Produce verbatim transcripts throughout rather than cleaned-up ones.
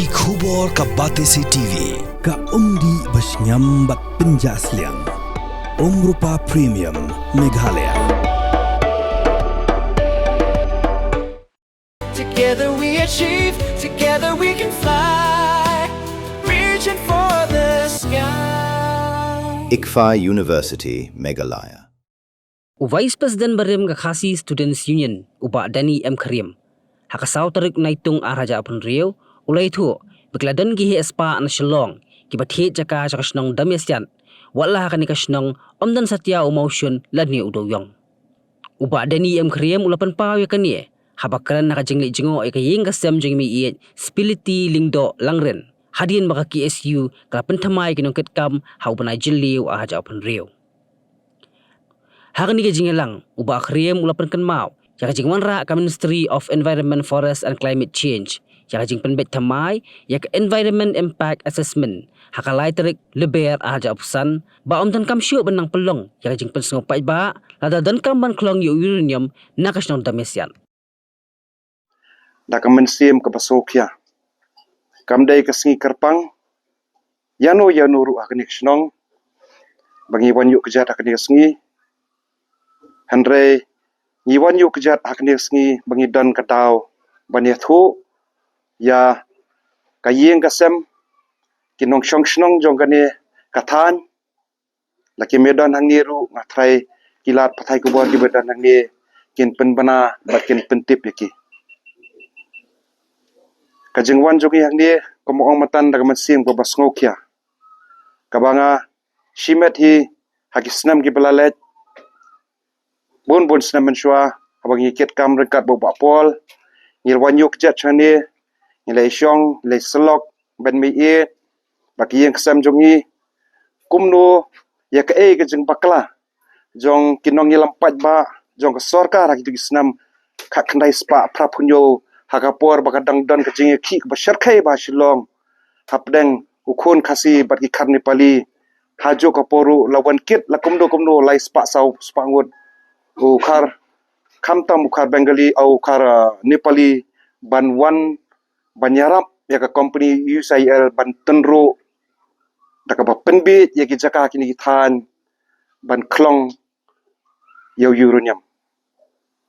Ki khubor ka Batesi T V, ka umdih ba shngiam bad pynjah sliang. Umrupa Premium, Meghalaya. Together we achieve, together we can fly. Reaching for the sky. ICFAI University, Meghalaya. U Vice President barim ka Khasi Students Union, u Bah Danny M Khyriem, ha ka saw tarik Naitung ar hajar arphew hynriew, u la ïathuh ba ki la don ki heh spah na Shillong kiba thied jaka sha ka shnong Damiasiat, watla ha kane ka shnong ym don satia u mawshun lane u dewiong. U Bah Danny M Khyriem u la pynpaw ïa kane haba kren ha ka jingleit jngoh ïa ka ïing ka sem jong i Meiieit Spility Lyngdoh Langrin, hadien ba ka KSU ka la pynthymmai ki nongkitkam ha u bnai Jylliew ar hajar arphew hynriew. Ha kane ka jingïalang, u Bah Khyriem u la pynkynmaw ïa ka jingwanrah ka Ministry of Environment, Forest and Climate Change ïa ka jingpynbeit thymmai ïa ka Environment Impact Assessment ha ka lai tarik Lber ar hajar arphew san, ba ym donkam shuh ban nang pynlong ïa ka jingpynsngew paidbah lada donkam ban khlong ïa u uranium na ka shnong Damiasiat. Da ka mynsiem kaba sngewkhia, kam dei ka sngi kyrpang ïano ïano ruh ha kane ka shnong ba ngi wan ïuh kjat ha kane ka sngi. Hynrei ngi wan ïuh kjat ha kane ka sngi ba ngi don ka daw ban ïathuh ïa ka ïing ka sem, ki nongshong shnong jong kane ka thaiñ. La ki me don hangne ruh, nga tharai ki lad pathai khubor kiba don hangne kin pynbna bad kin pyntip ïa ki. Ka jingwan jong ngi hangne, kumba ong mynta, da ka mynsiem kaba sngewkhia, kaba nga shimet hi ha ki snem kiba la leit, bun bun snem mynshuwa, haba ngi kit kam ryngkat bad u Bah Paul, ngi la wan ïuh kjat shane, ngi la ïashong, ngi la ïasyllok ban mih ïa ba ki ïing ki sem jong ngi. Kumno ïa kaei ka jingbakla jong ki nongïalam paidbah jong ka sorkar ha kito ki snem khatkhyndai spah phraphew hynñiew, ha ka por ba ka dang don ka jingïakhih kaba shyrkhei bha ha Shillong hapdeng u khun Khasi bad ki khar Nepali. Ha juk ka por ruh la wan kit la kumno kumno lai spah saw spah ngut u khar, khamtam u khar Bengali, u khar, ah, Nepali, ban wan ban ïarap ïa ka company U S I L ban tynruh da kaba pynbiej ïa ki jaka kine ki thaiñ ban khlong ïa u uranium.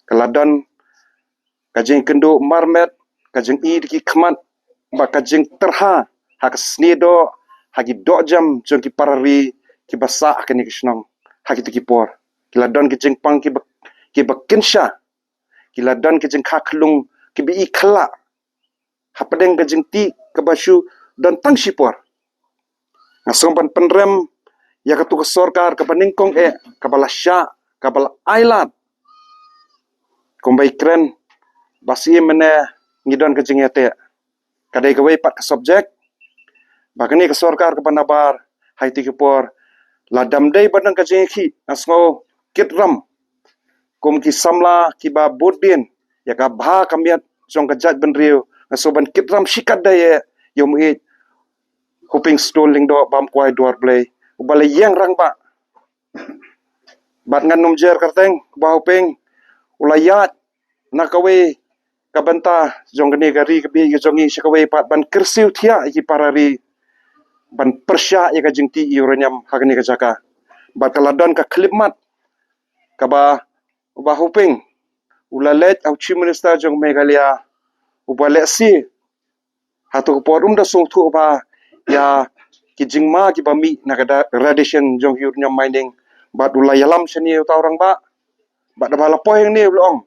Ka la don ka jingkynduh marmet, ka jingi da ki khmat, bad ka jingtyrha ha ka snieh doh, ha ki dohjem jong ki para ri kiba sah ha kane ka shnong ha kito ki por. Ki la don ki jingpang kiba, kiba kynsha, ki la don ki jingkha khlung kiba i khlak hapdeng ka jingtih kaba shu don tang shipor. Nga sngew ban pynrem ïa kato ka sorkar kaba nyngkong eh, kaba la shah, kaba la ailad. Kumba i kren, ba shisien mynne ngi don ka jingïateh. Ka dei kawei pat ka subject ba kane ka sorkar kaba nabar ha kito ki por, lada ym dei ba don ka jingïakhih, nga sngew kit ram kum ki samla kiba bud dien ïa ka bha ka miat jong ka jaitbynriew, nga sngew ban kit ram shikatdei ïa u Meiieit Hopingstone Lyngdoh Bamkwai Dwarblei, uba la ïeng rangbah. Bad ngan ym jer kyrteng, u Bah Hoping u la ïaid na kawei ka bynta jong kane ka ri ka bieit ka jong ngi sha kawei pat ban kyrsiew thiah ïa ki para ri ban pyrshah ïa ka jingtih uranium ha kane ka jaka. Bad ka la don ka khyllipmat kaba u Bah Hoping u la leit ha u Chief Minister jong Meghalaya, uba lehse hato ka por um da sngewthuh bha ïa ki jingma kiba mih na ka da-, radiation jong uranium mining. Bad u la ïalam shane uta u rangbah. Bad haba la poi hangne u la ong,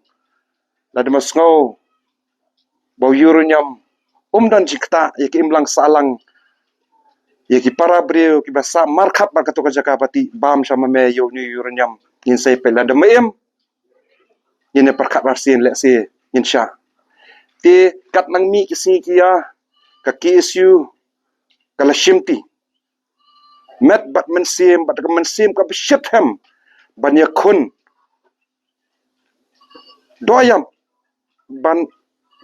lada ma sngew ba u uranium um don jingktah ïa ki imlang sahlang, ïa ki para briew kiba sah markhap bad kato ka jaka ba tih bam sha ma me ïa une u uranium, ngin sa ïa peit. Lada ma im, ngin ïa pyrkhat arsien, lehse ngin shah. Te kat nang mih ki sngi ki ïa, ka KSU ka la shimti met bad mynsiem, bad ka mynsiem kaba shyrkhei ban ïakhun dohïap ban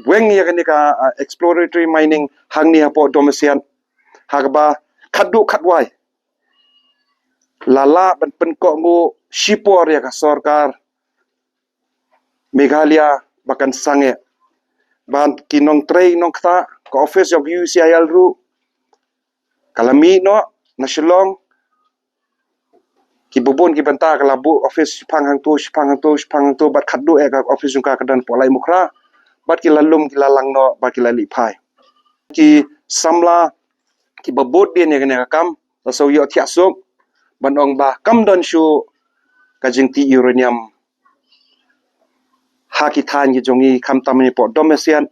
weng ïa kane ka, ah, exploratory mining hangne hapoh Damiasiat, ha kaba khadduh khadwai la lah ban pynkohnguh shipor ïa ka sorkar Meghalaya ba kan sangeh, ban ki nongtrei nongktah, ka office jong U C I L ruh ka la mih noh na Shillong. Ki bun ki bynta ka la buh office shiphang hangto, shiphang hangto, shiphang hangto, bad khatduh eh ka office jong ka ka don hapoh Laitumkhrah. Bad ki la lum, ki la lang noh, bad ki la leit phai. Ki samla kiba bud dien ïa kane ka kam la shu ïoh thiah suk ban ong ba kam don shuh ka jingtih uranium ha ki thaiñ ki jong ngi, khamtam ne hapoh Dom Mesiat,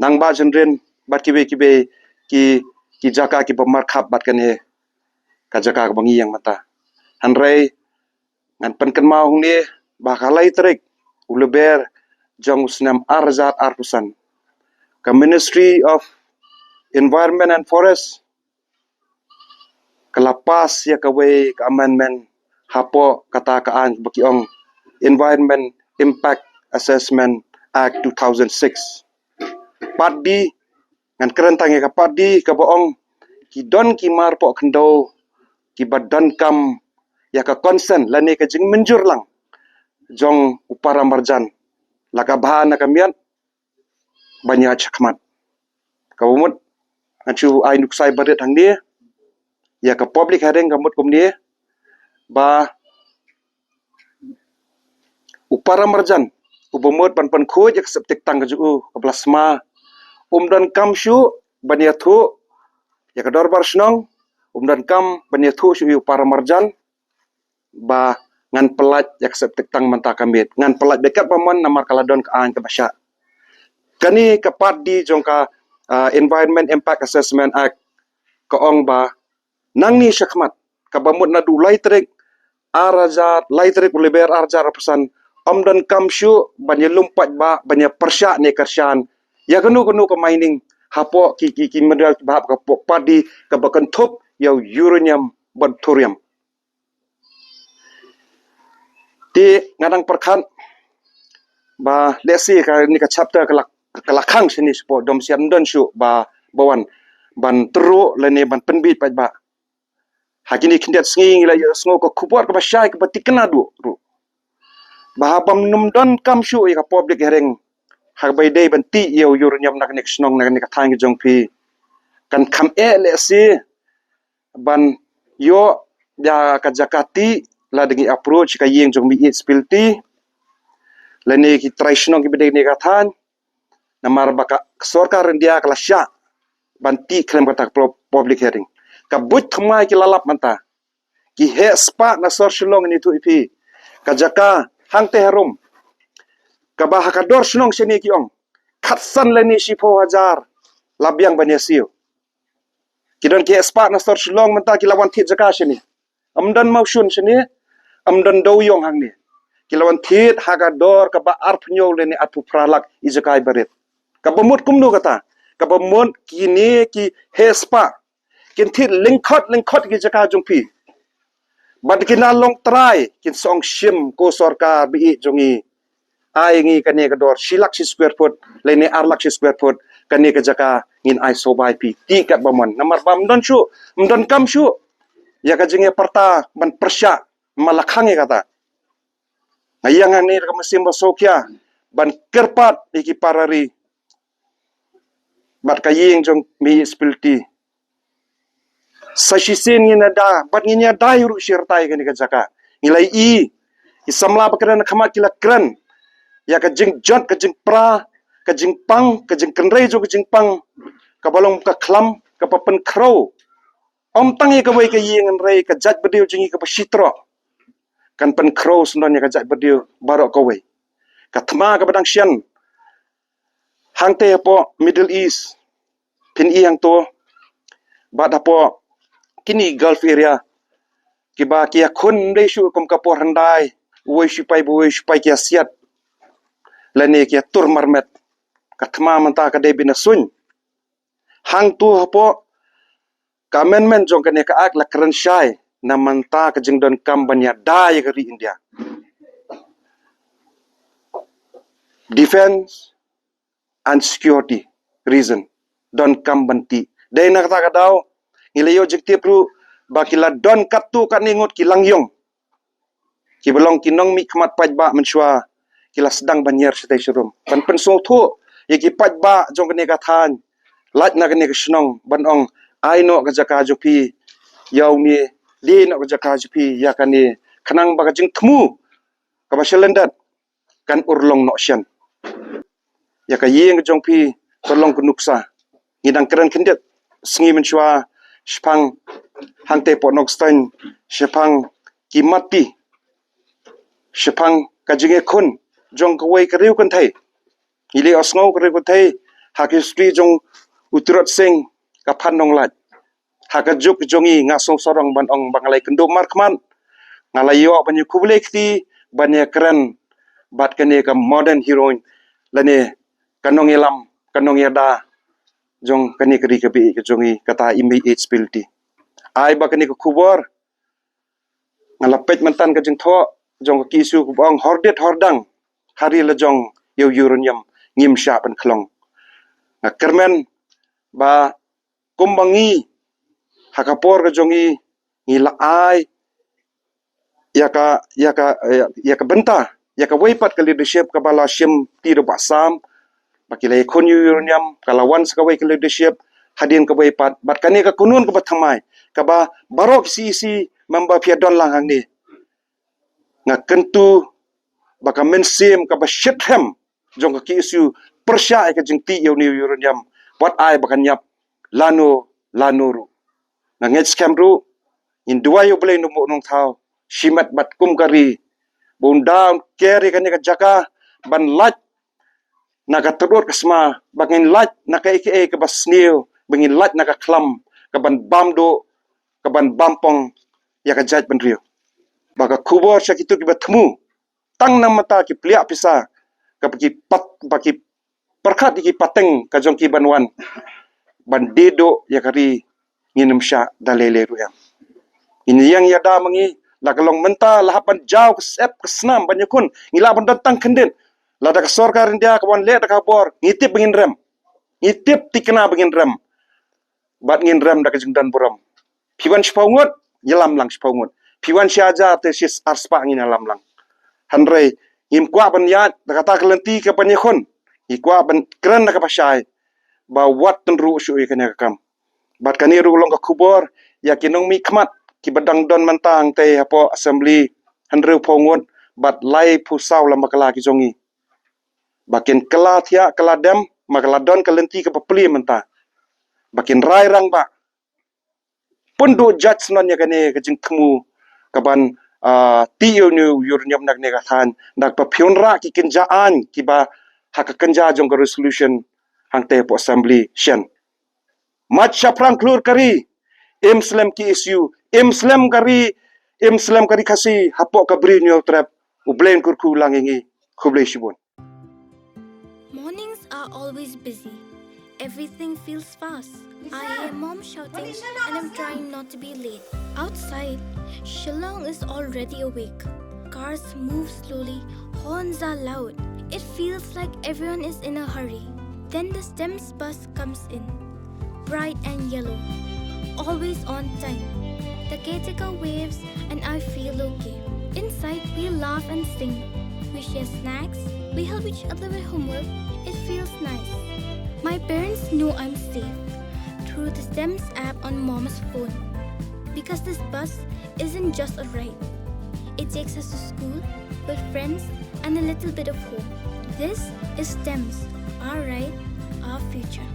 Nangbah Jynrin, bad kiwei kiwei ki, ki jaka kiba markhap bad kane ka jaka kaba ngi ïeng mynta. Hynrei ngan pynkynmaw hangne ba ha ka lai tarik u Lber jong u snem ar hajar arphew san, ka Ministry of Environment and Forest ka la pass ïa kawei ka amendment hapoh kata ka aiñ ba ki ong Environment Impact Assessment Act two thousand six. Part D, ngan kren tang ïa ka Part D kaba ong ki don ki mar poh khyndew kiba donkam ïa ka consent lane ka jingmynjur lang jong u para marjan, la ka bha na ka miat, ban ïaid shakhmat. Kaba mut ngan shu ai nuksa barit hangne ïa ka public hearing, ka mut kumne ba u para marjan uba mut ban pynkhuid ïa ka septic tank ka jong u kaba la sma um donkam shuh ban ïathuh ïa ka dorbar shnong, um donkam ban ïathuh shuh ïa u para marjan ba ngan pyllait ïa ka septic tank mynta ka miet, ngan pyllait beit katba mon namar ka la don ka aiñ kaba shah. Kane ka Part D jong ka, ah, Environment Impact Assessment Act ka ong ba nangne shakhmat, kaba mut naduh lai tarik ar hajar, lai tarik u Lber ar hajar arphew san, ym donkam shuh ban ïalum paidbah, ban ïapyrshah ne kyrshan ïa kano kano ka mining hapoh ki, ki, ki mineral kiba hap hapoh ka Part D kaba kynthup ïa u uranium bad thorium. Te nga dang pyrkhat ba lehse kane ka chapter ka la, ka la khang shane shapoh Dom Mesiat, ym don shuh ba, ba wan ban tyrwa lane ban pynbiej paidbah. Ha kine khyndiat sngi ngi la ïohsngew ka khubor kaba shai kaba thikna duh ruh ba haba ym donkam shuh ïa ka public hearing ha kaba ïadei ban tih ïa u uranium na kane ka shnong, na kane ka thaiñ ka jong phi, kan kham eh lehse ban ïoh ïa ka jaka tih lada ngi approach ka ïing jong Meiieid Spility lane ki trai shnong kiba dei kane ka thaiñ. Namar ba ka sorkar India ka la shah ban tih khlem kata ka public hearing. Ka buit thymmai ki la lap mynta. Ki heh spah na sor Shillong, ngi ïathuh ïa phi, ka jaka hangtei harum kaba ha ka dor shnong shane ki ong khatsan lane shiphew hajar la biang ban ïasiew. Ki don ki heh spah na sor Shillong mynta, ki la wan thied jaka shane. Ym don Mawshun shane, ym don Dewiong hangne. Ki la wan thied ha ka dor kaba arphew hynñiew lane arphew phra lak ïa jaka iba rit. Kaba mut kumno kata? Kaba mut kine ki heh spah kin thied lyngkhot lyngkhot ki jaka jong phi. Bad kin nang long trai, kin sa ong shim ko sorkar Meiieid jong ngi, ai ngi kane ka dor shi lak shi square foot lane ar lak shi square foot, kane ka jaka ngin ai shuh ba ïa phi, tih katba mon. Namar ba ym don shuh, ym donkam shuh ïa ka jingïapyrta ban pyrshah, ma la khang ïa kata. Nga ïeng hangne da ka mynsiem ba sngewkhia ban kyrpad ïa ki para ri bad ka ïing jong Meiieid Spility. Sa shisien ngin ïada bad ngin ïada ruh shi rta ïa kane ka jaka. Ngi la ïohi ki samla ba kren ha khmat ki la kren ïa ka jingjot, ka jingpra, ka jingpang, ka jingkynrei jong ka jingpang kaba long ka khlam, kaba pynkhraw. Ym tang ïa kawei ka ïing hynrei ka jaitbynriew jong ngi kaba shitrok kan pynkhraw syndon ïa ka jaitbynriew baroh kawei. Ka thma kaba dang shen hangtei hapoh Middle East, phin i hangto, bad hapoh kine Gulf area, kiba ki ïakhun ym dei shuh kum ka por hyndai, uwei u shipai bad uwei u shipai ki ïasiat lane ki ïatur marmet. Ka thma mynta ka dei beit na suiñ. Hangto hapoh ka amendment jong kane ka Act la kren shai na mynta ka jingdonkam ban ïada ïa ka ri India. Defense and security reason, donkam ban tih. Dei na kata ka daw ngi la ïoh jingtip ruh ba ki la don katto katne ngut ki langïong kiba long ki nongmihkhmat paidbah mynshuwa, ki la sdang ban ïar shatei sharum ban pynsngewthuh ïa ki paidbah jong kane ka thaiñ lait na kane ka shnong ban ong ai noh ka jaka jong phi ïa une, die noh ka jaka jong phi ïa kane, khnang ba ka jingthmu kaba shalyndet kan urlong noh shen. Ïa ka ïing jong phi ka long ka nuksa. Ngi dang kren khyndiat sngi mynshuwa shaphang hangtei poh Nongstoiñ, shaphang ki mat phi, shaphang ka jingïakhun jong kawei ka riew kynthei. Ngi leh ïohsngew ka riew kynthei ha ka history jong u Tirot Sing, ka Phan Nonglait. Ha ka juk jong ngi nga sngewsarong ban ong ba nga la ïakynduh markhmat, nga la ïoh ban ïakhublei kti, ban ïakren bad kane ka modern heroine lane ka nongïalam, ka nongïada jong kane ka ri kaba ïeit ka jong ngi, kata i Mei H P Lyngdoh. Ai ba kane ka khubor nga la peit mynta ka jingthoh jong ka K S U kaba ong hordit hordang ha ri la jong ïa u uranium ngim shah ban khlong. Nga kyrmen ba kumba ngi ha ka por ka jong ngi, ngi la ai ïa ka, ïa ka, ïa, ïa ka bynta ïa kawei pat ka leadership kaba la shim ti da u Bah Sam, ba ki la ïakhun ïa u uranium, ka la wan sa kawei ka leadership hadien kawei pat, bad kane ka kynhun kaba thymmai kaba baroh ki C E C member phi ïa don lang hangne. Nga kyntu ba ka mynsiem kaba shitrhem jong ka K S U pyrshah ïa ka jingtih ïa une u uranium wat ai ba kan ïap lano lano ruh. Nga ngeit skhem ruh, ngin duwai ïa U Blei Nongbuh Nongthaw shimet bad kum ka ri ba un da un ker ïa kane ka jaka ban lait na ka tyrut ka sma, ba ngin lait na kaei kaei kaba sniew, ba ngin lait na ka khlam kaban bam duh, kaban bam pong ïa ka jaitbynriew. Ba ka khubor sha kito kiba thmu, tang namar ki pliah pisa, kaba ki pat, ba ki pyrkhat ïa ki pateng ka jong ki ban wan ban die duh ïa ka ri, ngin ym shah da lei lei ruh em. Ngin ïeng ïada ma ngi, la ka long mynta la hap ban jaw ka sep ka snam ban ïakhun, ngi lah ban don tang khyndiat. Lada ka sorkar India ka wan leh da ka bor, ngi tip ba ngin rem. Ngi tip thikna ba ngin rem. Bad ngin rem da ka jingdon burom. Phi wan shiphew ngut, ïalam lang shiphew ngut. Phi wan shi hajar te shi arspah ngin ïalam lang. Hynrei ngim kwah ban ïaid da kata ka lynti ka ban ïakhun. Ngi kwah ban kren da kaba shai ba wat tynruh shuh ïa kane ka kam. Bad kane ruh long ka khubor ïa ki nongmihkhmat kiba dang don mynta hangtei hapoh Assembly, hynriewphew ngut bad laiphew saw lem bakla ki jong ngi. Ba kin kylla thiah kylla dem, ma ka la don ka lynti kaba plie mynta. Ba kin rai rangbah, pynduh jait syndon ïa kane ka jingthmu kaban, ah, tih ïa une u uranium na kane ka thaiñ, da kaba pynrah ki kynja aiñ kiba ha ka kynja jong ka resolution hangtei hapoh Assembly shen. Mait shaphrang khlur ka ri, im slem K S U, im slem ka ri, im slem ka ri Khasi hapoh ka Bri Hynñiewtrep. U Blei un kyrkhu lang ïa ngi. Khublei shibun. Mornings are always busy. Everything feels fast. I hear mom shouting and I'm trying not to be late. Outside, Shillong is already awake. Cars move slowly, horns are loud. It feels like everyone is in a hurry. Then the STEMS bus comes in, bright and yellow, always on time. The caretaker waves and I feel okay. Inside, we laugh and sing. We share snacks, we help each other with homework. It feels nice. My parents know I'm safe through the STEMS app on mom's phone. Because this bus isn't just a ride, it takes us to school with friends and a little bit of hope. This is STEMS, our ride, our future.